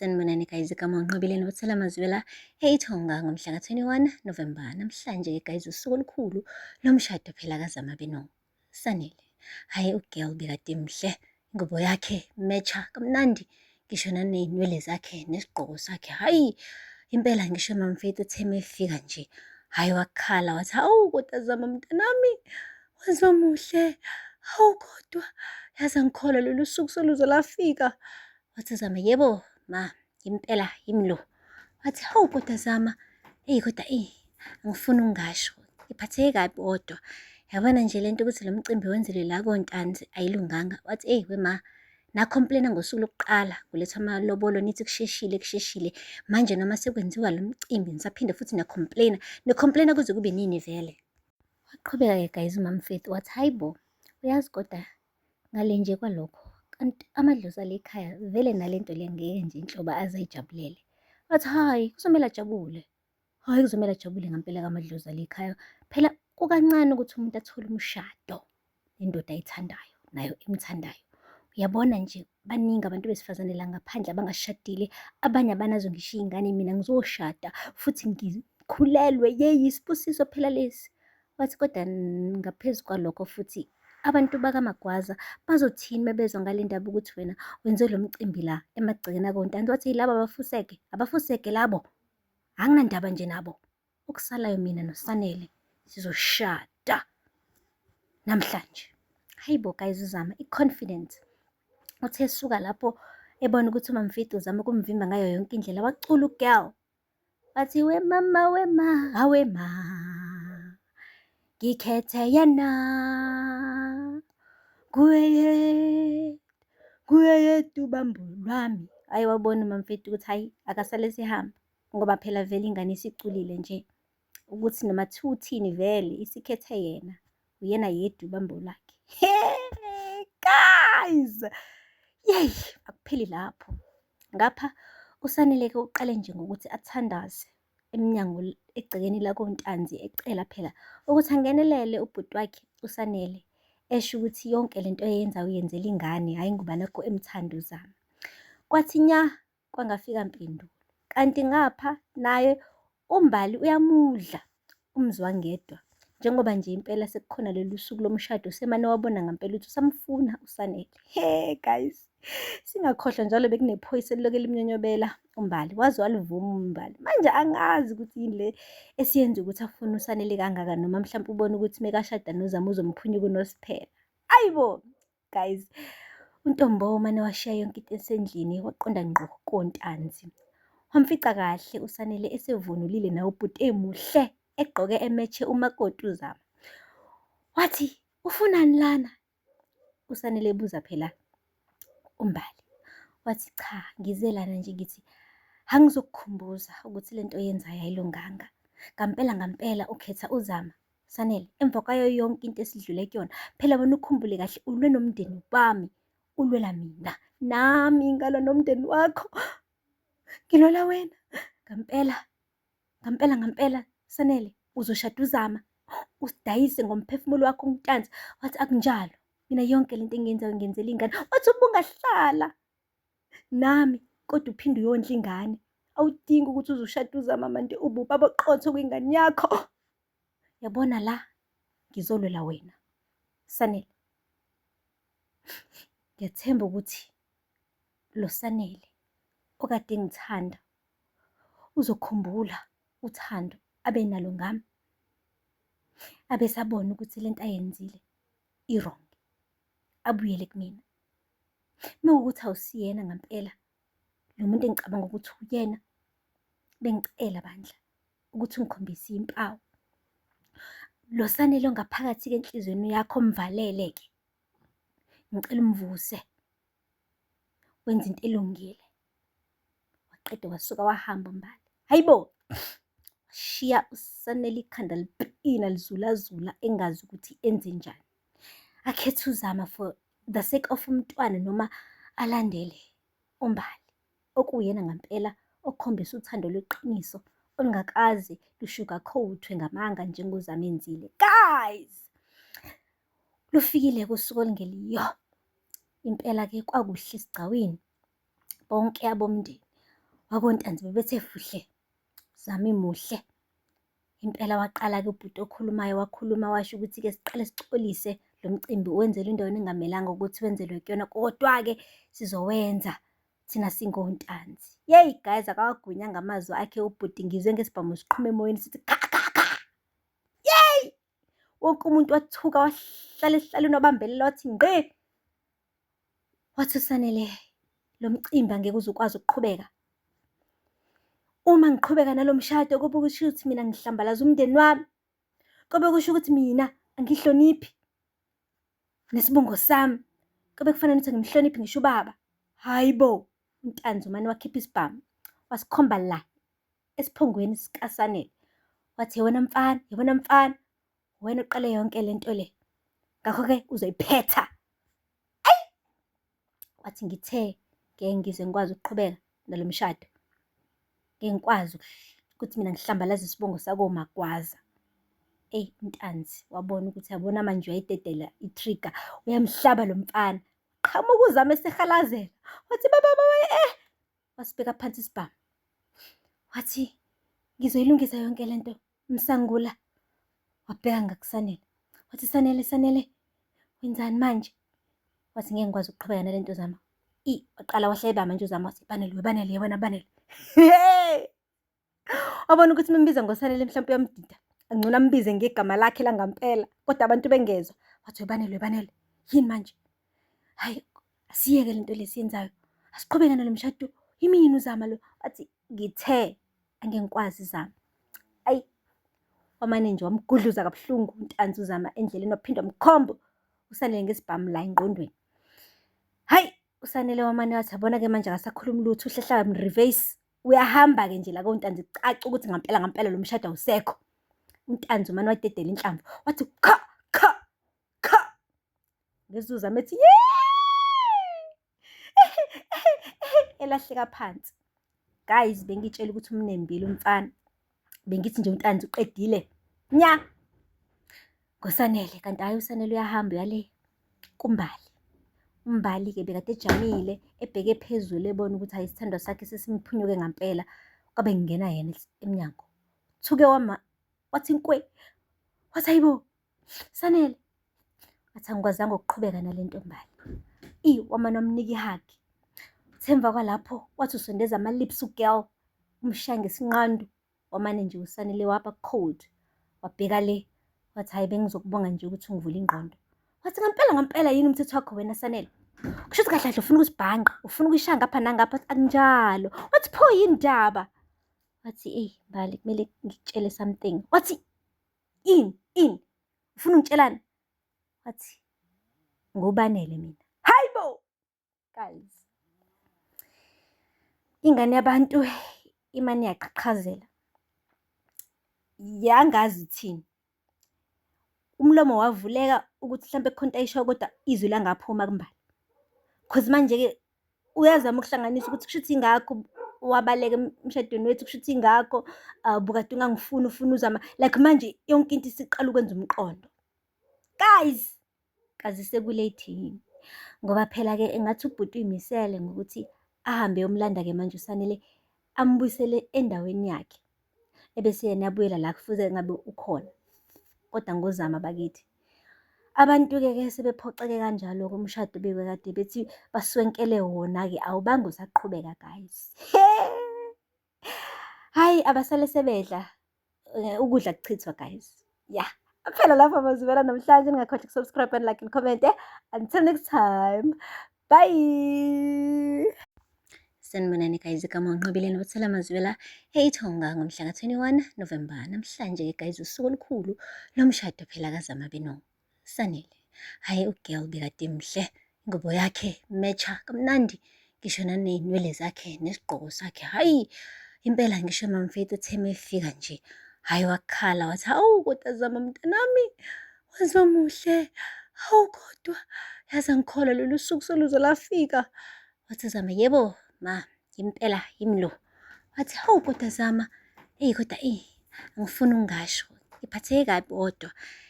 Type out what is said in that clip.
Sanibonani guys, igama uNqobile Nothela Mazwela eIthonga ngomhla ka-21 November. Namhlanje guys usuku olukhulu lomshado phela kaZama beno Sanele. Hhayi ugirl bekade mhle, ingubo yakhe matcha kamnandi ngisho naney'nwele zakhe nesigqoko sakhe. Hhayi impela ngisho mamfethu uthe mefika nje, hhayi wakhala wathi hawu kodwa Zama mntanami waze wamuhle, hawu kodwa yazi angikholwa lolu suku seluze lafika. Wathi Zama, yebo ma, impela yimi lo. Wathi hawu kodwa Zama, eyi kodwa eyi angifuni ukungasho, ngiphatheke kabi kodwa. Yabona nje lento ukuthi lo mcimbi wenzelwe la koNtanzi ayilunganga. Wathi eyi wema, na-complain-a ngosuku lokuqala kulethwa amalobolo nithi kusheshile kusheshile. Manje noma sekwenziwa lo mcimbi nisaphinde futhi niya-complain-a. Ni-complain-a kuze kube nini vele? Waqhubeka-ke guys uMamFaith wathi hayi bo, uyazi kodwa Ngale nje kwalokho, kanti amadlozi ale khaya vele nale nto le ngeke nje inhlobo aze ayijabulele. Wathi hhayi kuzomele ajabule, hhayi kuzomele ajabule ngampela kamadlozi ale khaya. Phela kukancane ukuthi umuntu athole umshado nendoda ayithandayo nayo emthandayo. Uyabona nje baningi abantu besifazane la ngaphandle abangashadile, abanye abanazo ngisho iy'ngane, mina ngizoshada futhi ngikhulelwe. Yeyi isibusiso phela lesi. Wathi kodwa ngaphezu kwalokho futhi abantu bakaMagwaza bazothini mebezwa ngale ndaba ukuthi wena wenze lo mcimbi la emagcekeni akoNtanzi. Wathi yilaba abafusege, abafusege labo, anginandaba nje nabo. Okusalayo mina noSanele sizoshada namhlanje. Hayi bo guys uZama i-confidence. Uthe esuka lapho ebona ukuthi uMamfidi uzama ukumvimba ngayo yonke indlela wacula ugirl. Wathi we mama we ma awe ma ngikhethe yena nguye yedwa nguye yedwa ubambo lwami. Hhayi wabona uMamfeti ukuthi hhayi akasale esehamba ngoba phela vele ingane isiculile nje ukuthi noma kuthiwa uthini vele isikhethe yena. Uyena yedwa ubambo lwakhe. Hey guys! Yeyi akupheli lapho. Ngapha uSanele-ke uqale nje ngokuthi athandaze emnyango egcekeni lakoNtanzi ecela phela ukuthi angenelele ubhuti wakhe uSanele esho ukuthi yonke lento ayenzayo uyenzela ingane hhayi ngoba nakhu emthanda uZama. Kwathi nya kwangafika mpendulo. Kanti ngapha naye uMbali uyamudla umzwangedwa njengoba nje impela sekukhona lolu suku lomshado usemane wabona ngampela ukuthi usamfuna uSanele. He guys, singakhohlwa njalo bekunephoyisa eliloke limnyonyobela uMbali, waze walivuma uMbali. Manje angazi ukuthi yini le esiyenza ukuthi afune uSanele kangaka noma mhlawumpe ubona ukuthi mekashada noZama uzomphunyuka uNosiphela. Ayibo! Guys, uNtombo umane washiya yonke into esendlini waqonda ngqo koNtanzi. Wamfica kahle uSanele esevunulile nawe ubhuti emuhle egqoke emetshe umakoti uZama. Wathi, ufunani lana? USanele ebuza phela uMbali. Wathi, cha, ngize lana nje ngithi angizokukhumbuza ukuthi lento oyenzayo ayilunganga. Ngampela ngampela ukhetha uZama. Sanele, emva kwayo yonke into esidlule kuyona, phela wena ukhumbule kahle ulwe nomndeni wami, ulwela mina. Nami ngalwa nomndeni wakho, ngilwela wena. Ngampela, ngampela ngampela, Sanele, uzoshada uZama, usidayise ngomphefumulo wakho uNtanzi. Wathi akunjalo, mina yonke lento engiyenzayo ngiyenzela ingane. Wathi ubungahlala nami kodwa uphinde uyondla ingane. Awudingi ukuthi uze ushade uZama manje ube ubaba oqotho kwingane yakho. Yabona la ngizolwela wena Sanele. Ngiyathemba ukuthi lo Sanele okade engithanda uzokhumbula uthando abenalo ngami, abesabona ukuthi lento ayenzile i-wrong, abuyele kumina. Mewukuthi awusiyena ngampela lo muntu engicabanga ukuthi uyena, bengicela bandla ukuthi ungikhombise impawu. Lo Sanele ongaphakathi-ke enhliziyweni yakho omvalele-ke, ngicela umvuse, wenze into elungile. Waqeda wasuka wahamba uMbali. Hhayi bo! Washiya uSanele ikhanda liqina lizulazula engazi ukuthi enzenjani. Akhethe uZama for the sake of umntwana noma alandele uMbali okuwuyena ngampela okhombisa uthando lweqiniso olungakaze lushugakhowuthwe ngamanga njengoZama enzile. Guys! Lufikile-ke usuku olungeliyo. Impela-ke kwakuhle esigcawini bonke abomndeni. WakoNtanzi bebethe fuhle, Zami muhle. Impela waqala-ke ubhuti okhulumayo wakhuluma washo ukuthi-ke siqale sixolise lo mcimbi wenzelwe endaweni engamelanga ukuthi wenzelwe kuyona, kodwa-ke sizowenza thina singoNtanzi. Yeyi guys, akawagwinyanga amazwi akhe ubhuti, ngizwe ngesibhamu siqhuma emoyeni sithi kha kha kha. Yeyi! Wonke umuntu wathuka wahlala esihlalweni wabambelela wathi ngqi. Wathi uSanele, lo mcimbi angeke uze ukwazi ukuqhubeka. Uma ngiqhubeka nalo mshado kube kusho ukuthi mina ngihlambalaza umndeni wami. Kube kusho ukuthi mina angihloniphi nesibongo sami. Kube kufanele ukuthi ngimhloniphe ngisho ubaba. Hhayi bo, uNtanzi umane wakhipha isibhamu wasikhomba la esiphongweni sikaSanele. Wathi wena mfana, yewena mfana, wena oqale yonke le nto le. Ngakho-ke uzoyiphetha. Wathi ngithe ngeke ngize ngikwazi ukuqhubeka nalo mshado. Ngeke ngikwazi ukuthi mina ngihlambalaze isibongo sakoMagwaza. Eyi, uNtanzi wabona ukuthi yabona manje uyayidedela i-trigger, uyamhlaba lo mfana. Qhamuka uZama esehalazela, wathi baba baba eh, wasibeka phansi isibhamu. Wathi ngizoyilungisa yonke le nto Msangula. Wabheka ngakuSanele, wathi Sanele, Sanele, wenzani manje? Wathi ngeke ngikwazi ukuqhubeka nale nto Zama. I waqala wahleba manje uZama wathi Banele, weBanele, yewena Banele. Hey! Wabona ukuthi membiza ngoSanele mhlawumbe uyamdida. Angcono ambize ngegama lakhe langampela kodwa abantu bengezwa. Wathi weBanele, weBanele, yini manje? Hayi, asiyeke lento lesiyenzayo. Asiqhubeke nalo mshado. Yimini uZama lo. Wathi ngithe angeke ngikwazi Zama. Ayi, wamane nje wamgudluza kabuhlungu uNtanzi uZama endleleni waphinda wamkhomba uSanele ngesibhamu la engqondweni. Hayi, uSanele wamane wathi yabona-ke manje akasakhulumi lutho uhlehla reverse. Uyahamba-ke nje la koNtanzi kucaca ukuthi ngampela ngampela lo mshado awusekho. UNtanzi umane wadedela inhlamvu wathi kha kha kha. Ngezwe uZama ethi elahleka phansi. Guys, bengitshela ukuthi umnembile umfana. Bengithi nje uNtanzi uqedile. Nya. NgoSanele kanti hhayi uSanele uyahamba uyale kuMbali. UMbali-ke bekade ejamile ebheke phezulu ebona ukuthi hhayi isithandwa sakhe sesimphunyuke ngampela. Kwabe kungena yena emnyango. Thuke wama wathi nkwe. Wathi hayibo Sanele. Wathi angikwazanga ukuqhubeka nale nto Mbali. I wamane wamnika i-hug. Uthe emva kwalapho wathi usondeza ama-lips u-girl umshaya ngesinqandu. Wamane nje uSanele waba cold. Wabheka le wathi hhayi bengizokubonga nje ukuthi ungivule ingqondo. Wathi ngampela ngampela yini umthetho wakho wena Sanele? Kusho ukuthi kahle kahle ufuna ukusibhanqa, ufuna ukuyishaya ngapha nangapha. Wathi akunjalo. Wathi pho yini ndaba? Wathi eyi Mbali kumele ngikutshele something. Wathi ini ini ufuna ungitshelani? Wathi nguBanele mina. Hayi bo! Guys. Ingane yabantu imane yaqhaqhazela. Yangazi ithini. Umlomo wavuleka ukuthi mhlampe kukhona into ayishoyo kodwa izwi langaphuma kuMbali. Cause manje-ke uyazama ukuhlanganisa ukuthi kushuthi ingakho wabaleka emshadweni wethu, kushuthi ingakho ubukade ungangifuni ufuna uZama. Like manje yonke into isiqala ukwenza umqondo. Guys, kazi seku-late yini? Ngoba phela-ke engathi ubhuti uyimisele ngokuthi ahambe eyomlanda-ke manje uSanele ambuyisele endaweni yakhe. Ebese yena abuyela la kufuze ngabe ukhona. Kodwa ngoZama bakithi. Abantu-ke ke sebephoxeke kanjalo-ke umshado bekade bethi baswenkele wona-ke awubange usaqhubeka guys. Hhayi abasale sebedla ukudla kuchithwa guys. Yeah. Phela lapha mazibela namhlanje ningakhohlwa uku-subscribe and like and comment. Until next time. Bye. Sanibonani guys, igama uNqobile Nokuthela Mazibela eIthonga ngomhla ka-21 November. Namhlanje guys usuku olukhulu lomshado phela kaZama beno Sanele. Hhayi u-girl bekade muhle, ingubo yakhe matcha kamnandi ngisho naney'nwele zakhe nesigqoko sakhe. Hhayi impela ngisho mamfethu uthe mefika nje, hhayi wakhala wathi hawu kodwa Zama mntanami waze wamuhle, hawu kodwa yazi angikholwa lolu suku seluze lafika. Wathi Zama yebo ma impela yimi lo. Wathi hawu kodwa Zama, eyi kodwa eyi angifuni ukungasho ngiphatheke kabi kodwa.